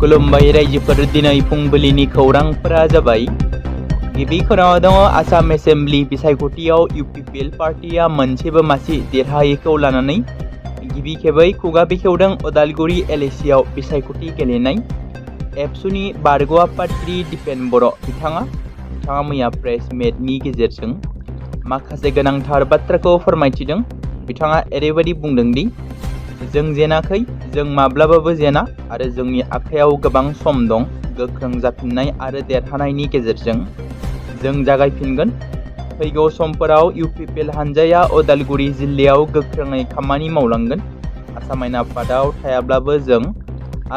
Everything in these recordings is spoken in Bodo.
खुलुमबाय रायजोफोर दिनै फुंबिलिनि खौरांफोरा जाबाय। गिबि खौराङाव दङ आसाम एसेम्बलि बिसायख'थियाव UPPL पार्टिया मोनसेबो मासि देरहायैखौ लानानै गिबि खेबै खुगा बेखेवदों उदालगुरि LACआव बिसायख'थि गेलेनाय। एबसुनि बारग' आफादगिरि दिपेन बर' बिथाङा मैया प्रेस मेटनि गेजेरजों माखासे गोनांथार बाथ्राखौ फोरमायथिदों। बिथाङा ओरैबायदि बुंदों दि जों जेनाखै, जों माब्लाबाबो जेना आरो जोंनि आखायाव गोबां सम दं। गोख्रों जाफिननाय आरो देरहानायनि गेजेरजों जों जागायफिनगोन। फैगौ समफोराव UPPL हानजाया उदालगुरि जिल्लायाव गोख्रोङै खामानि मावलांगोन। आसाम आयेन आफादाव थायाब्लाबो जों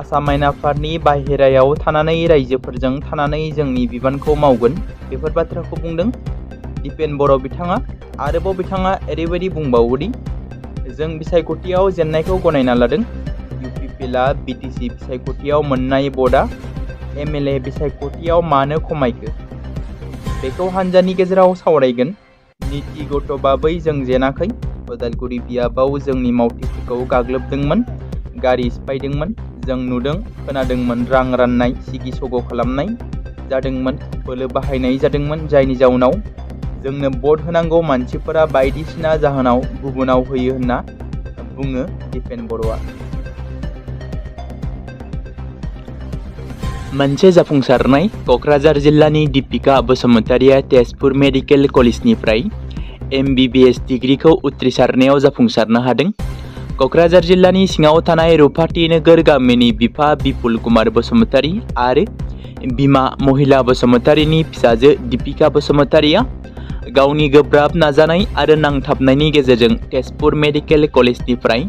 आसाम आयेन आफादनि बाहेरायाव थानानै रायजोफोरजों थानानै जोंनि बिबानखौ मावगोन। बेफोर बाथ्राखौ बुंदों दिपेन बर' बिथाङा। आरोबाव बिथाङा ओरैबायदि बुंबावोदि जों बिसायख'थियाव जेननायखौ गनायना लादों। UPPLआ BTC बिसायख'थियाव मोननाय भटआ MLA बिसायख'थियाव मानो खमायखो बेखौ हानजानि गेजेराव सावरायगोन। नीतिगत भाबै जों जेनाखै। उदालगुरि बियाबाव जोंनि मावथिफोरखौ गाग्लोबदोंमोन, गारि सिफायदोंमोन। जों नुदों, खोनादोंमोन रां राननाय, सिगि सग' खालामनाय जादोंमोन, बोलो बाहायनाय जादोंमोन, जायनि जाउनाव जोंनो भट होनांगौ मानसिफोरा बायदिसिना जाहोनाव गुबुनाव होयो होनना बुङो दिपेन बर'आ। मोनसे जाफुंसारनाय क'क्राझार जिल्लानि दीपिका बसुमतारिया तेजपुर मेडिकेल कलेजनिफ्राय MBBS डिग्रीखौ उथ्रिसारनायाव जाफुंसारनो हादों। क'क्राझार जिल्लानि सिङाव थानाय रुपाथि नोगोर गामिनि बिफा बिपुल कुमार बसुमतारि आरो बिमा महिला बसुमतारिनि फिसाजो दीपिका बसुमतारिया गावनि गोब्राब नाजानाय आरो नांथाबनायनि गेजेरजों तेजपुर मेडिकेल कलेजनिफ्राय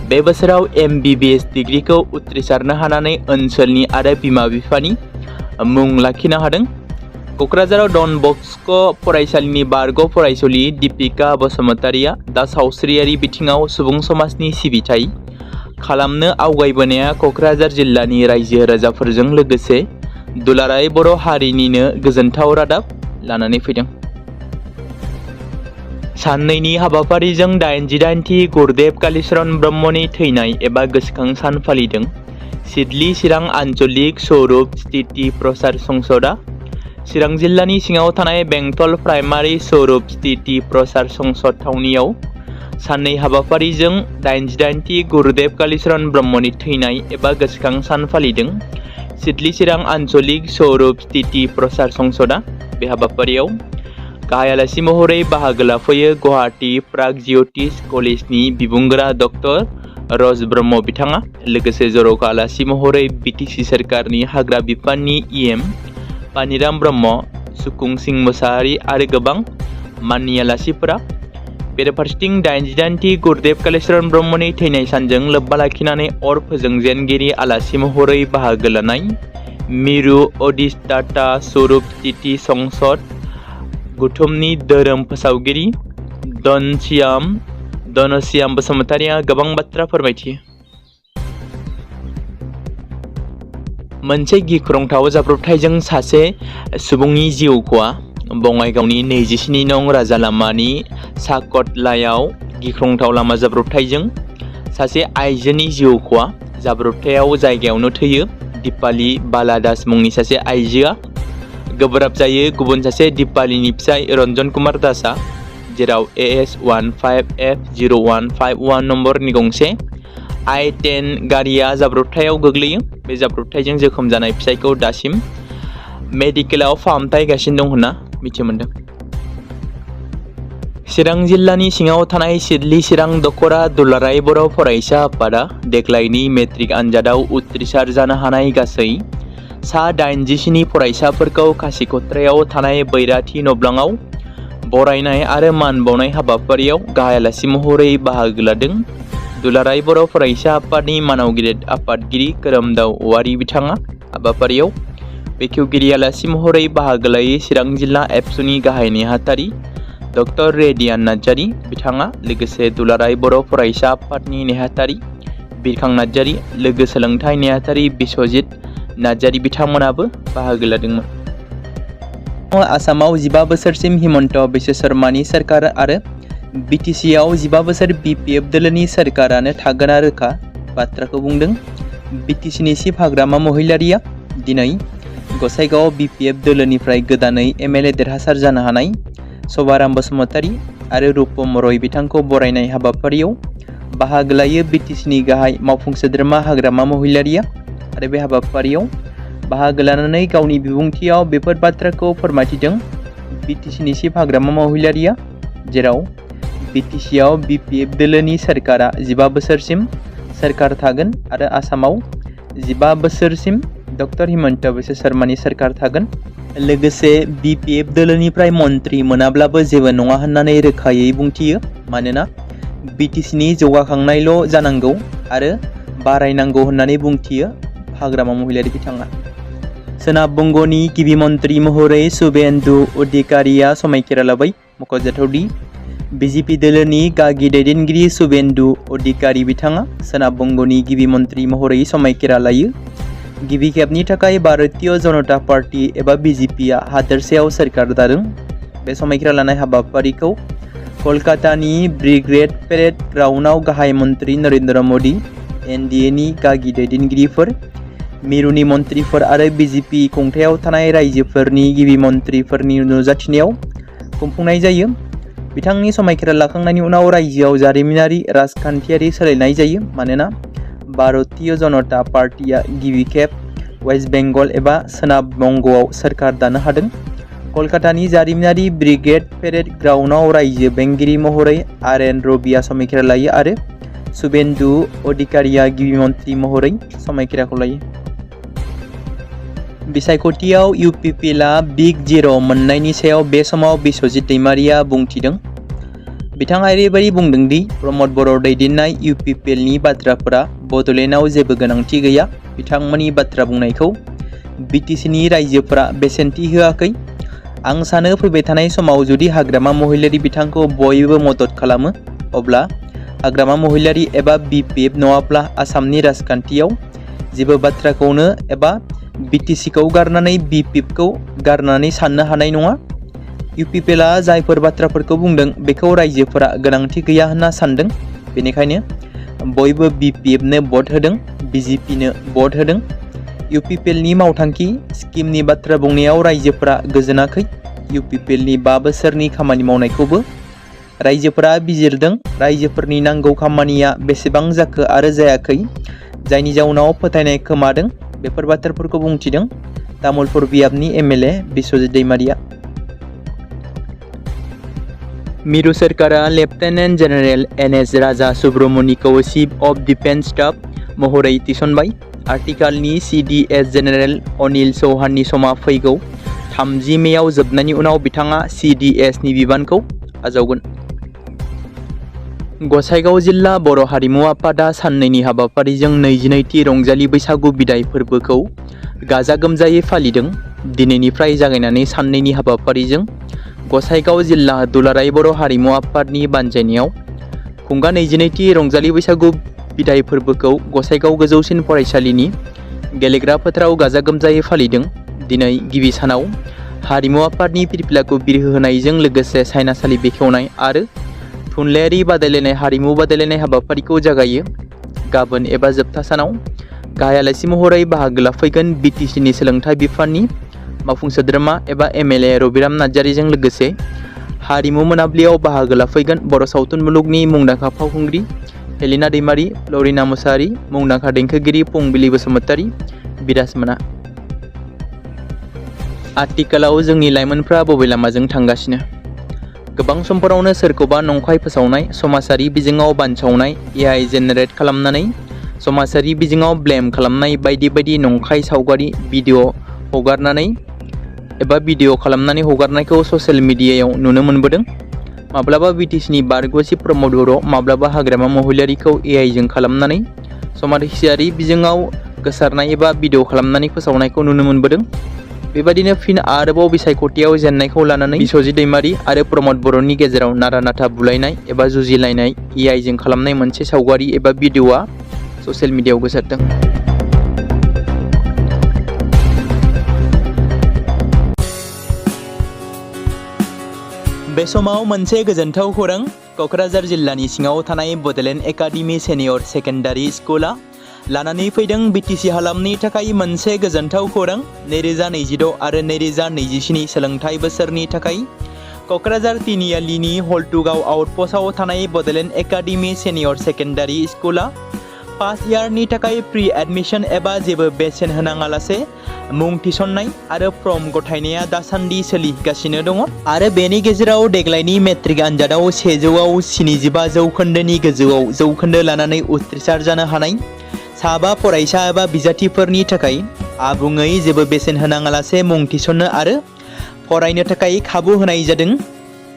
बे बोसोराव MBBS डिग्रीखौ उथ्रिसारनो हानानै ओनसोलनि आरो बिमा बिफानि मुं लाखिनो हादों। क'क्राझाराव डन बस्क' फरायसालिनि बारग' फरायसुलि दीपिका बसुमतारिया दा सावस्रियारि बिथिङाव सुबुं समाजनि सिबिथाय खालामनो आवगायबोनाया क'क्राझार जिल्लानि रायजो राजाफोरजों लोगोसे दुलाराय बर' हारिनिनो गोजोनथाव रादाब लानानै फैदों। साननैनि हाबाफारिजों 88थि गुरुदेव कालीचरण ब्रह्मनि थैनाय एबा गोसोखां सान फालिदों। सिडली चिरां आन्चलिक स्वरूप स्थिति प्रसार संसदआ चिरां जिल्लानि सिङाव थानाय बेंटल प्राइमारि स्वरूप स्थिति प्रसार संसद थावनियाव साननै हाबाफारिजों 88थि गुरुदेव कालीचरण ब्रह्मनि थैनाय एबा गोसोखां सान फालिदों। सिडली चिरां आन्चलिक स्वरूप स्थिति प्रसार संसदआ बे हाबाफारियाव गाहाय आलासि महरै बाहागो लाफैयो गुवाहाटी प्रागज्यतिष कलेजनि बिबुंगोरा डक्टर रज ब्रह्म बिथाङा। लोगोसे जर'खा आलासि महरै BTC सोरखारनि हाग्रा बिफाननि EM पानिराम ब्रह्म, सुकुं सिं मोसाहारि आरो गोबां माननि आलासिफोरा। बेराफारसेथिं 88थि गुरुदेव कालीचरण ब्रह्मनि थैनाय सानजों लोब्बा लाखिनानै अर फोजोंजेनगिरि आलासि महरै बाहागो लानाय मिरु अधिष्ठाता स्वरूप स्थिति संसद गौथुमनि धोरोम फोसावगिरि धनश्याम बसुमतारिया गोबां बाथ्रा फोरमायथियो। मोनसे गिख्रंथाव जाब्रबथायजों सासे सुबुंनि जिउ खहा। बङाइगावनि 27 नं राजा लामानि साकतलायाव गिख्रंथाव लामा जाब्रबथायजों सासे आइजोनि जिउ खहा। जाब्रबथायाव जायगायावनो थैयो दिपाली बाला दास मुंनि सासे आइजोआ। गोब्राब जायो गुबुन सासे दिपालीनि फिसाय रन्जन कुमार दासआ, जेराव AS 15F0151 नम्बरनि गंसे I-10 गारिया जाब्रबथायाव गोग्लैयो। बे जाब्रबथायजों जोखोम जानाय फिसायखौ दासिम मेडिकेलाव फाहामथाय गासिनो दं होनना मिथिनो मोनदों। चिरां जिल्लानि सिङाव थानाय सिडली चिरां दख'रा दुलाराय बर' फरायसा आफादा देग्लायनि मेट्रिक आनजादाव उथ्रिसार जानो हानाय गासै सा 87 फरायसाफोरखौ खासिक'त्रायाव थानाय बैराथि नब्लाङाव बरायनाय आरो मान बावनाय हाबाफारियाव गाहाय आलासि महरै बाहागो लादों। दुलाराय बर' फरायसा आफादनि मानाव आफादगिरि खोरोमदाव औवारि बिथाङा हाबाफारियाव बेखेवगिरि आलासि महरै बाहागो लायो चिरां जिल्ला एबसुनि गाहाय नेहाथारि डक्टर रेडियान नार्जारी बिथाङा। लोगोसे दुलाराय बर' फरायसा आफादनि नेहाथारि बिरखां नार्जारी, लोगो सोलोंथाइ नेहाथारि बिस्वजित नार्जारी बिथांमोनाबो बाहागो लादोंमोन। आसामाव 15 बोसोरसिम हिमन्त बिश्व शर्मानि सोरखार आरो BTCआव 15 बोसोर BPF दोलोनि सोरखारानो थागोना रोखा बाथ्राखौ बुंदों। BTCनि चिफ हाग्रामा महिलारिया दिनै गसाइगाव BPF दोलोनिफ्राय गोदानै MLA देरहासार जानो हानाय सभाराम बसुमतारी आरो रुपम रय बिथांखौ बरायनाय हाबाफारियाव बाहागो लायो BTCनि गाहाय मावफुं सोद्रोमा हाग्रामा महिलारिया आरो बे हाबाफारियाव बाहागो लानानै गावनि बिबुंथियाव बेफोर बाथ्राखौ फोरमायथिदों। BTCनि चिफ हाग्रामा महिलारिया जेराव BTCआव BPF दोलोनि सोरखारा 15 बोसोरसिम सोरखार थागोन आरो आसामाव 15 बोसोरसिम डक्टर हिमन्त बिश्व शर्मानि सोरखार थागोन। लोगोसे BPF दोलोनिफ्राय मन्त्रि मोनाब्लाबो जेबो नङा होननानै रोखायै बुंथियो, मानोना BTCनि जौगाखांनायल' जानांगौ आरो बारायनांगौ होननानै बुंथियो हाग्रामा महिलारि बिथाङा। सोनाब बंग'नि गिबि मन्त्रि महरै शुभेन्दु अधिकारिया समायखिरा लाबाय। मख'जाथावदि BJP दोलोनि गागि दैदेनगिरि शुभेन्दु अधिकारी बिथाङा सोनाब बंग'नि गिबि मन्त्रि महरै समायखिरा लायो। गिबि खेबनि थाखाय भारतीय जनता पार्टी एबा BJPआ हादोरसायाव सोरखार दादों। बे समायखिरा लानाय हाबाफारिखौ कलकातानि ब्रिगेड पेरेड ग्राउन्डआव गाहाय मन्त्रि नरेन्द्र मोदी, NDAनि गागि दैदेनगिरिफोर, मिरुनि मन्त्रिफोर आरो BJP खुंथायाव थानाय रायजोफोरनि गिबि मन्त्रिफोरनि नुजाथिनायाव खुंफुंनाय जायो। बिथांनि समायखिरा लाखांनायनि उनाव रायजोआव जारिमिनारि राजखान्थियारि सोलायनाय जायो, मानोना भारतीय जनता पार्टीआ गिबि खेब वेस्ट बेंगल एबा सोनाब बंग'आव सोरखार दानो हादों। कलकातानि जारिमिनारि ब्रिगेड पेरेड ग्राउन्डआव रायजो बेंगिरि महरै RN रबिआ समायखिरा लायो आरो शुभेन्दु अधिकारिया गिबि मन्त्रि महरै समायखिराखौ लायो। बिसायख'थियाव UPPLआ बिग जिर' मोननायनि सायाव बे समाव बिस्वजित दैमारिया बुंथिदों। बिथाङा ओरैबायदि बुंदों दि प्रमद बर' दैदेननाय UPPLनि बाथ्राफोरा बड'लेण्डआव जेबो गोनांथि गैया। बिथांमोननि बाथ्रा बुंनायखौ BTCनि रायजोफोरा बेसेनथि होआखै। आं सानो फैबाय थानाय समाव जुदि हाग्रामा महिलारि बिथांखौ बयबो मदद खालामो, अब्ला हाग्रामा महिलारि एबा BPF नङाब्ला आसामनि राजखान्थियाव जेबो बाथ्राखौनो एबा BTCखौ गारनानै BPFखौ गारनानै साननो हानाय नङा। UPPLआ जायफोर बाथ्राफोरखौ बुंदों बेखौ रायजोफोरा गोनांथि गैया होनना सानदों। बेनिखायनो बयबो BPFनो भट होदों, BJPनो भट होदों। UPPLनि मावथांखि स्किमनि बाथ्रा बुंनायाव रायजोफोरा गोजोनाखै। UPPLनि 5 बोसोरनि खामानि मावनायखौबो रायजोफोरा बिजिरदों। रायजोफोरनि नांगौ खामानिया बेसेबां जाखो आरो जायाखै, जायनि जाउनाव फोथायनाय खोमादों, बेफोर बाथ्राफोरखौ बुंथिदों तामुलपुर बियाबनि MLA बिस्वजित दैमारिया। मिरु सोरखारा लेफ्टेनेन्ट जेनेरेल NS राजा सुब्रमणिखौ चिफ अफ डिफेन्स स्टाफ महरै थिसनबाय। आथिखालनि CDS जेनेरेल अनिल चौहाननि समा फैगौ 30 मेआव जोबनायनि उनाव बिथाङा CDSनि बिबानखौ आजावगोन। गसाइगाव जिल्ला बर' हारिमु आफादा साननैनि हाबाफारिजों 22थि रंजालि बैसागु बिदाय फोरबोखौ गाजा गोमजायै फालिदों। दिनैनिफ्राय जागायनानै साननैनि हाबाफारिजों गसाइगाव जिल्ला दुलाराय बर' हारिमु आफादनि बानजायनायाव खुंगा 22थि रंजालि बैसागु बिदाय फोरबोखौ गसाइगाव गोजौसिन फरायसालिनि गेलेग्रा फोथाराव गाजा गोमजायै फालिदों। दिनै गिबि सानाव हारिमु आफादनि फिरफिलाखौ बिरहोनायजों लोगोसे सायनासालि बेखेवनाय आरो थुनलाइयारि बादायलायनाय हारिमु बादायलायनाय हाबाफारिखौ जागायो। गाबोन एबा जोबथा सानाव गाहाय आलासि महरै बाहागो लाफैगोन BTCनि सोलोंथाइ बिफाननि मावफुं सोद्रोमा एबा MLA रबिराम नार्जारिजों लोगोसे हारिमु मोनाबिलियाव बाहागो लाफैगोन बर' सावथुन मुलुगनि मुंदांखा फावखुंग्रि हेलिना दैमारि, फ्लरिना मुसाहारि, मुंदांखा देंखोगिरि फुंबिलि बसुमतारी, बिराज मोना। आथिखालाव जोंनि लाइमोनफ्रा बबे लामाजों थांगासिनो? गोबां समफोरावनो सोरखौबा नंखाय फोसावनाय, समाजारि बिजोङाव बानसावनाय, AI जेनेरेट खालामनानै समाजारि बिजोङाव ब्लेम खालामनाय बायदि बायदि नंखाय सावगारि भिडिअ हगारनानै एबा भिडिअ खालामनानै हगारनायखौ ससियेल मिडियायाव नुनो मोनबोदों। माब्लाबा BTCनि बारग'सि प्रमद बर', माब्लाबा हाग्रामा महिलारिखौ AI जों खालामनानै समाजारि बिजोङाव गोसारनाय एबा भिडिअ खालामनानै फोसावनायखौ नुनो मोनबोदों। बेबादिनो फिन आरोबाव बिसायख'थियाव जेननायखौ लानानै बिस्वजित दैमारि आरो प्रमद बर'नि गेजेराव नारा नाथा बुलायनाय एबा जुजिलायनाय AI जों खालामनाय मोनसे सावगारि एबा भिडिअआ ससियेल मिडियायाव गोसारदों। बे समाव मोनसे गोजोनथाव खौरां। क'क्राझार जिल्लानि सिङाव थानाय बड'लेण्ड एकाडेमि सेनियर सेकेन्डारि स्कुला लानानै फैदों बिटिसि हालामनि थाखाय मोनसे गोजोनथाव खौरां 2026 आरो 2027 सोलोंथाइ बोसोरनि थाखाय क'क्राझार तिनिआलिनि हल्टुगाव आउटपस्टआव थानाय बड'लेण्ड एकाडेमि सेनियर सेकेन्डारि स्कुला फार्स्ट इयारनि थाखाय प्रि एडमिशन एबा जेबो बेसेन होनाङालासे मुं थिसननाय आरो फर्म गथायनाया दासान्दि सोलिगासिनो दङ आरो बेनि गेजेराव देग्लायनि मेट्रिक आनजादाव 100आव 75 जौखोन्दोनि गोजौआव जौखोन्दो लानानै उथ्रिसार जानो हानाय साबा फरायसा एबा बिजाथिफोरनि थाखाय आबुङै जेबो बेसेन होनाङालासे मुं थिसननो आरो फरायनो थाखाय खाबु होनाय जादों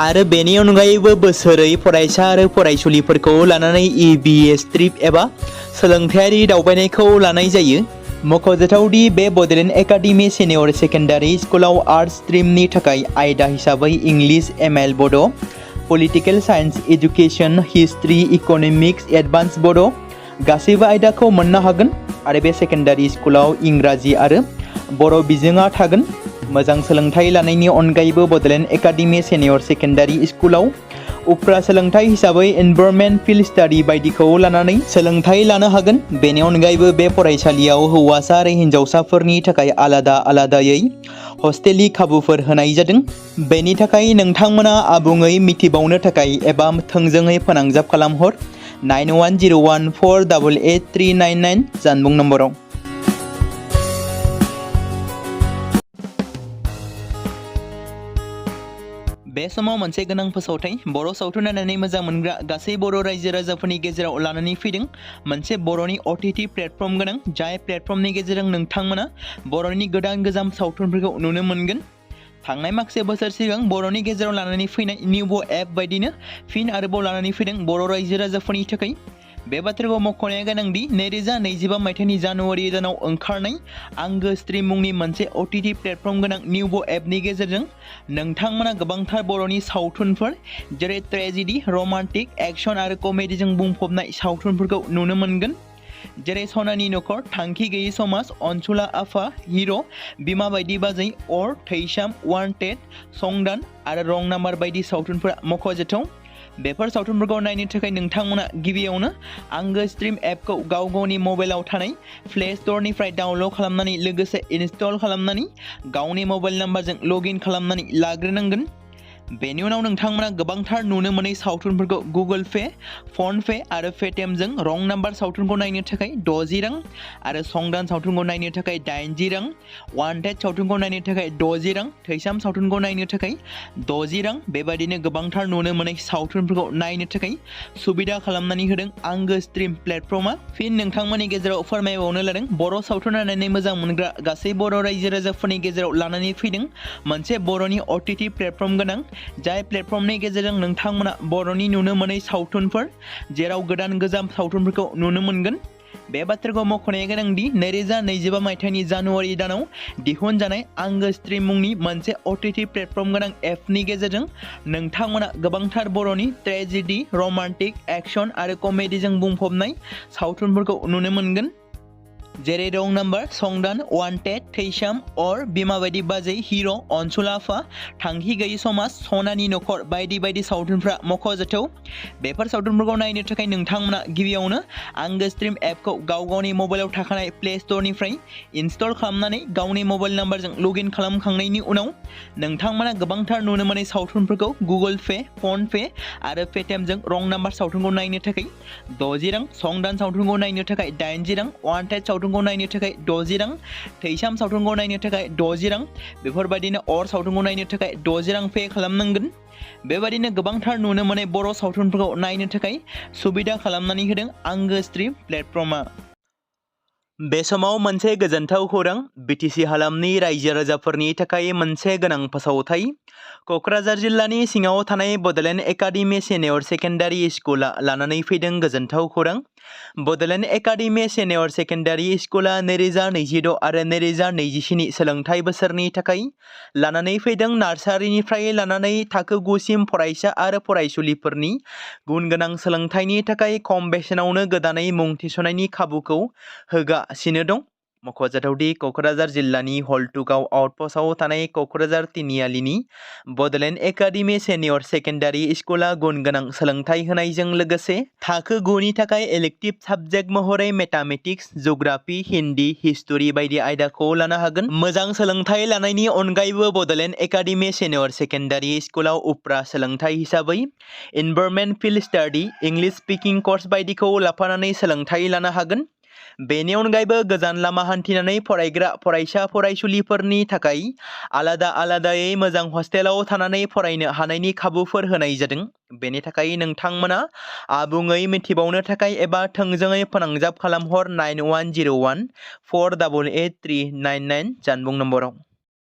आरो बेनि अनगायैबो बोसोरै फरायसा आरो फरायसुलिफोरखौ लानानै EBS ट्रिप एबा सोलोंथायारि दावबायनायखौ लानाय जायो। मख'जाथावदि बे बड'लेण्ड एकाडेमि सेनियर सेकेन्डारि स्कुलाव आर्ट्स स्ट्रिमनि थाखाय आयदा हिसाबै इंलिश ML बड', political science education, history, economics, advance बड' गासैबो आयदाखौ मोननो हागोन आरो बे सेकेन्डारि स्कुलाव इंराजि आरो बर' बिजोङा थागोन। मोजां सोलोंथाइ लानायनि अनगायैबो बड'लेण्ड एकाडेमि सेनियर सेकेन्डारि स्कुलाव उफ्रा सोलोंथाइ हिसाबै एनभायरनमेन्ट फिल्ड स्टाडि बायदिखौ लानानै सोलोंथाइ लानो हागोन। बेनि अनगायैबो बे फरायसालियाव हौवासा आरो हिन्जावसाफोरनि थाखाय आलादा आलादायै हस्टेलनि खाबुफोर होनाय जादों। बेनि थाखाय नोंथांमोना आबुङै मिथिबावनो थाखाय एबा थोंजोङै फोनांजाब खालामहर 9101488399 जानबुं नम्बराव। बे समाव मोनसे गोनां फोसावथाय बर' सावथुन नायनानै मोजां मोनग्रा गासै बर' रायजो राजाफोरनि गेजेराव लानानै फैदों मोनसे बर'नि OTT प्लेटफर्म गोनां जाय प्लेटफर्मनि गेजेरजों नोंथांमोना बर'नि गोदान गोजाम सावथुनफोरखौ नुनो मोनगोन। थांनाय माखासे बोसोर सिगां बर'नि गेजेराव लानानै फैनाय निउबो एप बायदिनो फिन आरोबाव लानानै फैदों बर' रायजो राजाफोरनि थाखाय। बे बाथ्राखौ मख'नाया गोनांदि 2025 मायथाइनि जानुवारि दानाव ओंखारनाय आंगो स्ट्रिम मुंनि मोनसे OTT प्लेटफर्म गोनां निउबो एपनि गेजेरजों नोंथांमोना गोबांथार बर'नि सावथुनफोर जेरै ट्रेजेडि, रमान्टिक, एक्शन आरो कमेडिजों बुंफबनाय सावथुनफोरखौ नुनो मोनगोन। जेरै सनानि नखर, थांखि गैयै समाज, अनसुला आफा, हिर', बिमा बायदि बाजै, अर, थैसाम, वान्टेड, संदान आरो रं नाम्बार बायदि सावथुनफोरा मख'जाथाव। बेफोर सावथुनफोरखौ नायनो थाखाय नोंथांमोना गिबियावनो आंगो स्ट्रिम एपखौ गाव गावनि मबाइलाव थानाय प्ले स्ट'रनिफ्राय डाउनल'ड खालामनानै लोगोसे इनस्टल खालामनानै गावनि मबाइल नाम्बारजों लगइन खालामनानै लाग्रोनांगोन। बेनि उनाव नोंथांमोना गोबांथार नुनो मोनै सावथुनफोरखौ गुगोल पे, फन पे आरो पेटिएमजों रं नाम्बार सावथुनखौ नायनो थाखाय 60 रां आरो संदान सावथुनखौ नायनो थाखाय 80 रां, वान्टेड सावथुनखौ नायनो थाखाय 60 रां, थैसाम सावथुनखौ नायनो थाखाय 60 रां बेबायदिनो गोबांथार नुनो मोनै सावथुनफोरखौ नायनो थाखाय सुबिदा खालामनानै होदों आंगो स्ट्रिम प्लेटफर्मा। फिन नोंथांमोननि गेजेराव फोरमायबावनो लादों बर' सावथुन नायनानै मोजां मोनग्रा गासै बर' रायजो राजाफोरनि गेजेराव लानानै फैदों मोनसे बर'नि OTT प्लेटफर्म गोनां जाय प्लेटफर्मनि गेजेरजों नोंथांमोना बर'नि नुनो मोनै सावथुनफोर जेराव गोदान गोजाम सावथुनफोरखौ नुनो मोनगोन। बे बाथ्राखौ मख'नाया गोनांदि 2025 मायथाइनि जानुवारि दानाव दिहुनजानाय आंगो स्ट्रिम मुंनि मोनसे OTT प्लेटफर्म गोनां एपनि गेजेरजों नोंथांमोना गोबांथार बर'नि ट्रेजेडि, रमान्टिक, एक्शन आरो कमेडिजों बुंफबनाय सावथुनफोरखौ नुनो मोनगोन। जेरै रं नाम्बार, संदान, वान्टेड, थैसाम, अर, बिमा बायदि बाजै, हिर', अनसुला आफा, थांखि गैयै समाज, सनानि नखर बायदि बायदि सावथुनफ्रा मख'जाथाव। बेफोर सावथुनफोरखौ नायनो थाखाय नोंथांमोना गिबियावनो आंगो स्ट्रिम एपखौ गाव गावनि मबाइलाव थाखानाय प्ले स्ट'रनिफ्राय इनस्टल खालामनानै गावनि मबाइल नाम्बारजों लगइन खालामखांनायनि उनाव नोंथांमोना गोबांथार नुनो मोनै सावथुनफोरखौ गुगोल पे, फन पे आरो पेटिएमजों रं नाम्बार सावथुनखौ नायनो थाखाय 60 रां, संदान सावथुनखौ नायनो थाखाय 80 रां, वान्टेड सावथुनखौ नायनो थाखाय 60 रां, थैसाम सावथुनखौ नायनो थाखाय 60 रां बेफोरबायदिनो अर सावथुनखौ नायनो थाखाय 60 रां पे खालामनांगोन। बेबायदिनो गोबांथार नुनो मोनै बर' सावथुनफोरखौ नायनो थाखाय सुबिदा खालामनानै होदों आंगो स्ट्रिम प्लेटफर्मा। बे समाव मोनसे गोजोनथाव खौरां बिटिसि हालामनि रायजो राजाफोरनि थाखाय मोनसे गोनां फोसावथाय क'क्राझार जिल्लानि सिङाव थानाय बड'लेण्ड एकाडेमि सेनियर सेकेन्डारि स्कुला लानानै फैदों गोजोनथाव खौरां। बड'लेण्ड एकाडेमि सेनियर सेकेन्डारि स्कुला 2026 आरो 2027 सोलोंथाइ बोसोरनि थाखाय लानानै फैदों नार्सारिनिफ्राय लानानै थाखो 9 सिम फरायसा आरो फरायसुलिफोरनि गुन गोनां सोलोंथाइनि थाखाय खम बेसेनावनो गोदानै मुं थिसननायनि खाबुखौ होगासिनो दं। मख'जाथावदि क'क्राझार जिल्लानि हल्टुगाव आउटपस्टआव थानाय क'क्राझार तिनिआलिनि बड'लेण्ड एकाडेमि सेनियर सेकेन्डारि स्कुला गुन गोनां सोलोंथाइ होनायजों लोगोसे थाखो 9 नि थाखाय इलेक्टिभ साबजेक्ट महरै मेथामेटिक्स, जिअ'ग्राफि, हिन्दी, हिस्टरि बायदि आयदाखौ लानो हागोन। मोजां सोलोंथाइ लानायनि अनगायैबो बड'लेण्ड एकाडेमि सेनियर सेकेन्डारि स्कुलाव उफ्रा सोलोंथाइ हिसाबै environment field study, English speaking course बायदिखौ लाफानानै सोलोंथाइ लानो हागोन। बेनि अनगायैबो गोजान लामा हान्थिनानै फरायग्रा फरायसा फरायसुलिफोरनि थाखाय आलादा आलादायै मोजां हस्टेलाव थानानै फरायनो हानायनि खाबुफोर होनाय जादों। बेनि थाखाय नोंथांमोना आबुङै मिथिबावनो थाखाय एबा थोंजोङै फोनांजाब खालामहर 9101 488 399 जानबुं नम्बराव।